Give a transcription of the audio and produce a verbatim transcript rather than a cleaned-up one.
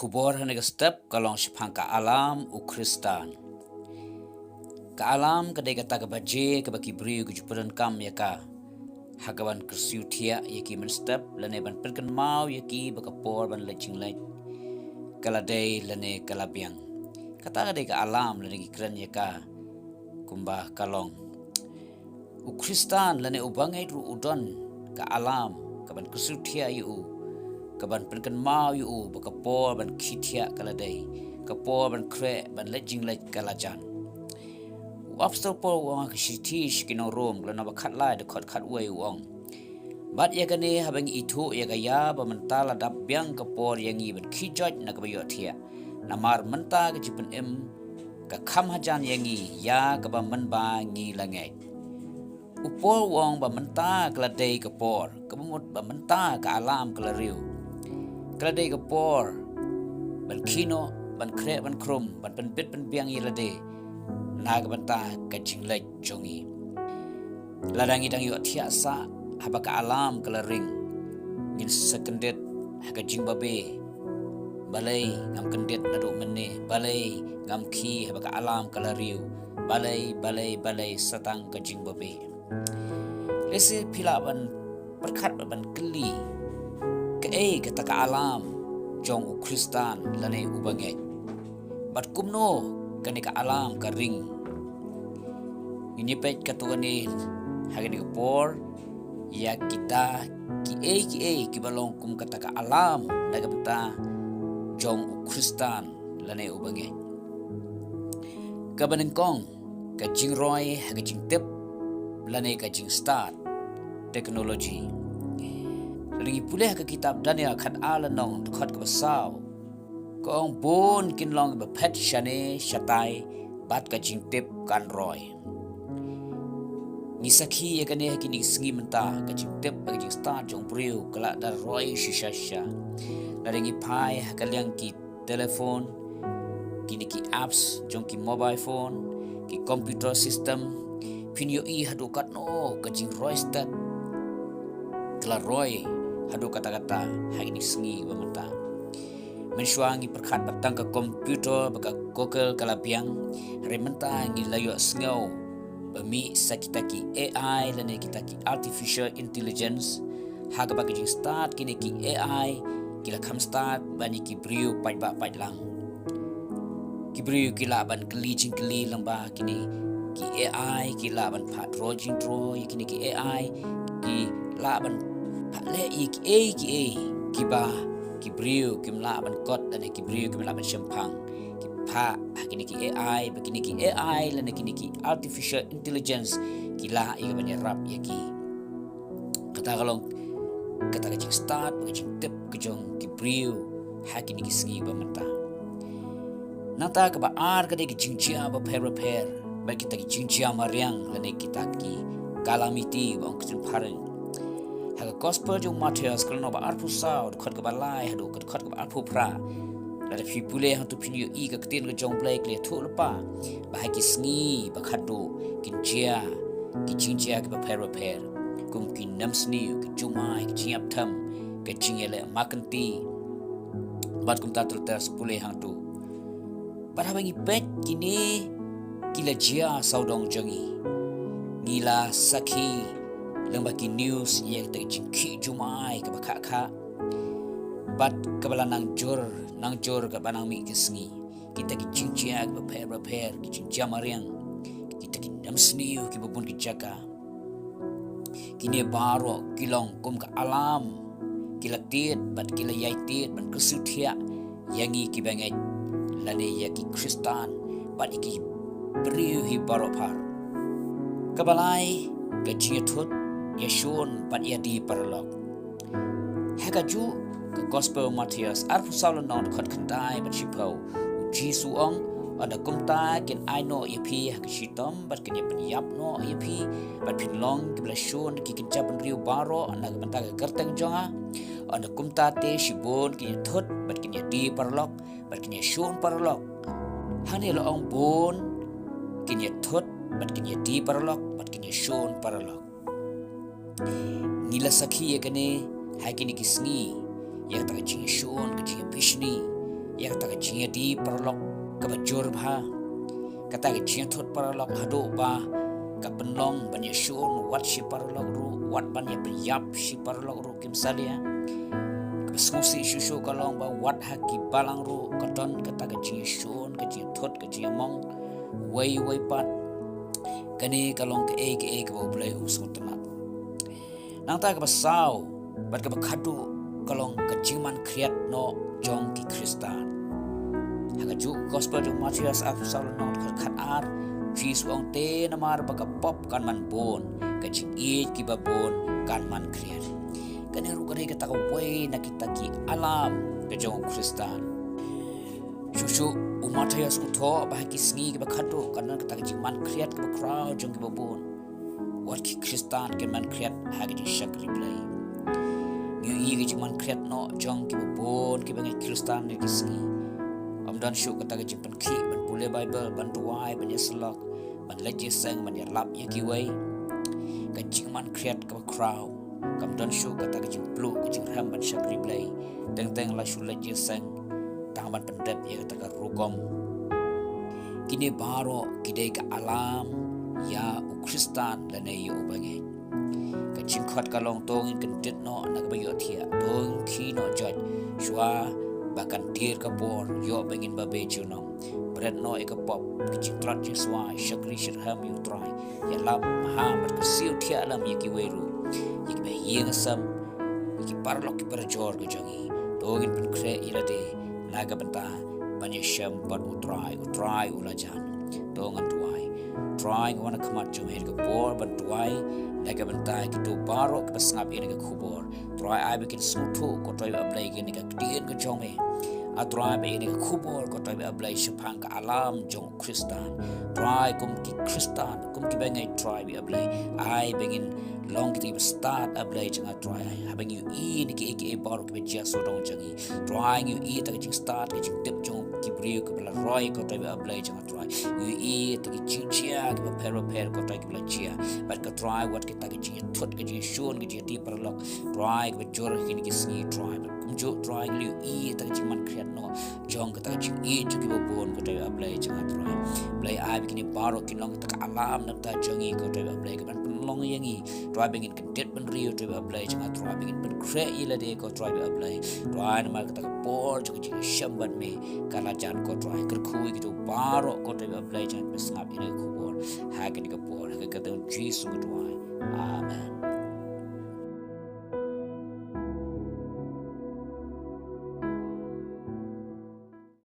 Khubor ha kane ka step ka long shaphang ka alarm u Khristan. Ka alarm ka dei kata ka baje kaba ki briew ki ju pyndonkam ïa ka ha kaban kyrsiew thiah ïa ki mynstep lane ban pynkynmaw ïa ki ba ka por ban leit jingleit ka la dei lane ka la biang. Kata ka dei ka alarm lane ki kren ïa ka kumba ka long. U Khristan lane u bangeit ruh u don ka alarm kaban kyrsiew thiah ïa u, kaban pynkynmaw ïa u ba ka por ban khie thiah ka la dei, ka por ban khreh ban leit jingleit ka la jan. U Apostol Paul u ong ha ka shithi sha ki nong Rom, ka lynnong ba khatlai, dkhot khatwei, u ong: Bad ïa kane, haba ngi ithuh ïa ka ïa ba mynta la dap biang ka por ïa ngi ban khie joit na kaba ïohthiah, namar mynta ka jingpynim ka kham hajan ïa ngi ïa kaba mynba ngi la ngeit. U Paul u ong ba mynta ka la dei ka por, kaba mut ba mynta ka alarm ka la riew. Ka la dei ka por ban khie noh, ban khreh, ban khrum, ban pynbit pynbiang ïa lade na ka bynta ka jingleit jong ngi. Lada ngi dang ïohthiah sah haba ka alarm ka la ring, ngin sa kyndit ha ka jingbabe. Balei ngam kyndit naduh mynne? Balei ngam khie haba ka alarm ka la riew? Balei, balei, balei sa tang ka jingbabe? Lehse phi lah ban pyrkhat bad ban kylli, kaei kata ka alarm jong u Khristan lane u bangeit? Bad kumno kane ka alarm ka ring? Ngin ïa peit katto katne ha kane ka por ïa kita kiei kiei kiba long kum kata ka alarm na ka bynta jong u Khristan lane u bangeit. Kaba nyngkong, ka jingroi ha ka jingtip lane ka jingstad technology. Lada ngi pule ha ka kitab Daniel khatar lynnong, dkhot kaba saw, ka ong: Bun kin long kiba phet shane shatai, bad ka jingtip kan roi. Ngi sakhi ïa kane ha kine ki sngi mynta, ka jingtip bad ka jingstad jong u briew ka la da roi shisha shisha. Lada ngi phai ha ka liang ki telephone, kine ki apps jong ki mobile phone, ki computer system, phin ïohi haduh katno ka jingroi stet ka la roi haduh katta katta ha kine ki sngi ba mynta. Mynshuwa ngi pyrkhat ba tang ka computer bad ka Google ka la biang, hynrei mynta ngi la ïohsngew ba mih sa kita ki A I lane kita ki artificial intelligence, ha kaba ka jingstad kine ki A I ki la kham stad ban ïa ki briew paidbah paidlang. Ki briew ki lah ban kylli jingkylli lyngba kine ki A I, ki lah ban phah draw jingdraw ïa kine ki A I, ki lah ban phah leh ïa kiei kiei kiba ki briew kim lah ban kot lane ki briew kim lah ban shemphang. Ki phah ha kine ki A I, ba kine ki A I lane kine ki artificial intelligence ki lah ïa ka ban ïarap ïa ki. Kata ka long kata ka jingstad bad ka jingtip ka jong ki briew ha kine ki sngi ba mynta. Nangta kaba ar ka dei ka jingjia bapher bapher bad kita ki jingjia mariang lane kita ki calamity ba ong ka ktien phareng. Ha ka gospel jong u Mathaios ka lynnong ba arphew saw, dkhot kaba lai haduh ka dkhot kaba arphew phra, lada phi pule hangto phin ïohi ka ktien ka jong u Blei ka la ïathuh lypa ba ha ki sngi ba khadduh kin jia ki jingjia kiba pher bapher, kum ki nemsniew, ki jumai, ki jingïap them, ka jingïaleh makynti, bad kumta ter ter sa pule hangto. Bad haba ngi peit kine ki la jia sawdong jong ngi. Ngi la sakhi lyngba ki news ïa kata ka jingkhih jumai kaba khah khah, bad kaba la nang jur nang jur kaba nang mih ki sngi. Kita ki jingjia kiba pher bapher, ki jingjia mariang, kita ki nemsniew kiba bun ki jaka, kine baroh ki long kum ka alarm, ki la tied bad ki la ïai tied ban kyrsiew thiah ïa ngi kiba ngeit lane ïa ki Khristan bad ïa ki briew hi baroh phar. Kaba lai, ka jingïathut, ïashun bad ïadie paralok. Ha kajuh ka gospel Mathaios arphew saw lynnong, dkhot khyndai bad shiphew, u Jisu u ong: Ynda kumta kin ai noh ïa phi ha ka shitom bad kin ïa pynïap noh ïa phi, bad phin long kiba la shun da ki kynja bynriew baroh na ka bynta ka kyrteng jong nga. Ynda kumta te shibun kin ïathut bad kin ïadie paralok bad kin ïashun paralok. Hangne la ong bun kin ïathut bad kin ïadie paralok bad kin ïashun paralok. Ngi la sakhi ïa kane ha kine ki sngi, ïa kata ka jingïashun, ka jingïabishni, ïa kata ka jingïadei paralok kaba jur bha, kata ka jingïathut paralok haduh ba ka pynlong ban ïashun wat shi paralok ruh, wat ban ïapynïap shi paralok ruh kim salia. Kaba sngewsih shuh shuh ka long ba wat ha ki balang ruh ka don kata ka jingïashun, ka jingïathut, ka jingïamong wei wei pat. Kane ka long kaei kaei kaba U Blei um sngewtynnat. Nangta kaba saw bad kaba khatduh ka long ka jingman khriat noh jong ki Khristan. Ha ka juh Gospel jong u Mathaios arphew saw lynnong dkhot khatar, Jisu u ong, te namar ba ka pop kan man bun, ka jingïeit kiba bun kan man khriat. Kane ruh ka dei kata kawei na kita ki alam ka jong u Khristan. Shuh shuh u Mathaios u thoh ba ha ki sngi kiba khatduh kan don kata ka jingman khriat kaba khraw jong kiba bun. Wat ki Khristan kin man khriat ha ka jingshakri Blei. Ngi ïohi ka jingman khriat noh jong kiba bun kiba ngeit Khristan ha ki sngi. Ym don shuh kata ka jingpynkhih ban pule Baibl, ban duwai, ban ïasyllok, ban leit ïaseng, ban ïalap ïa kiwei. Ka jingman khriat kaba khraw kam don shuh kata ka jingpluh ka jingrhem ban shakri Blei. Teng teng la shu leit ïaseng tang ban pyndep ïa kata ka rukom. Kine baroh ki dei ka alam ïa u Khristan lane ïa uba ngeit. Ka jingkhot ka long, to ngin kyndit noh na kaba ïohthiah, to ngin khie noh joit shuwa ba kan tiar ka por, ïoh ba ngin babe junom. Bret noh ïa ka pop, ka jingtlot jingswai, shakri shitrhem ïa U Trai, ïalap, maham bad kyrsiew thiah lem ïa kiwei ruh, ïa kiba ïing sem, ïa ki paralok ki parajor ka jong ngi. To ngin pynkhreh ïa lade na ka bynta ban ïashem bad U Trai, U Trai u la jan. To ngan duwai. Trai, nga wan ha khmat jong me ha ka por ban duwai na ka bynta kito baroh kiba sngap ïa kane ka khubor. Trai, ai ba kin sngewthuh, ko Trai ba Blei, ïa kane ka ktien ka jong me. A Trai, ba ïa kane ka khubor, ko Trai ba Blei, shaphang ka alam jong u Khristan. Trai, kum ki Khristan, kum kiba ngeit, Trai ba Blei, ai ba ngin long kita kiba stad, A Blei jong nga, Trai. Haba ngi ïohi na kiei kiei baroh kiba jia sawdong jong ngi, Trai, ngi ïohi ïa ka jingstad, ka jingtip jong ki briew kiba la roi, ko Trai ba Blei jong nga, Trai. Ngi ïohi ïa ki jingjia kiba pher bapher, ko Trai, kiba la jia. Bad ko Trai, wat kita ki jingïathut, ki jingïashun, ki jingïadei paralok, Trai, kiba jur ha kine ki sngi, Trai. Bad kumjuh, Trai, ngi ïohi ïa ka jingman khriat noh jong kata ka jingïeit jong kiba bun, ko Trai ba Blei jong nga, Trai. Blei, ai ba kine baroh kin long kata ka alam na ka bynta jong ngi, ko Trai ba Blei, kaban pynlong ïa ngi, Trai, ba ngin kyndit bynriew, Trai ba Blei jong nga, Trai, ba ngin pynkhreh ïa lade, ko Trai ba Blei. Trai, namar kata ka por jong ka jingïashem bad me ka la jan, ko Trai. Kyrkhu ïa kito baroh, ko Trai ba Blei jong nga, kiba sngap ïa kane ka khubor ha kane ka por. Ha ka kyrteng Jisu nga duwai. Amen.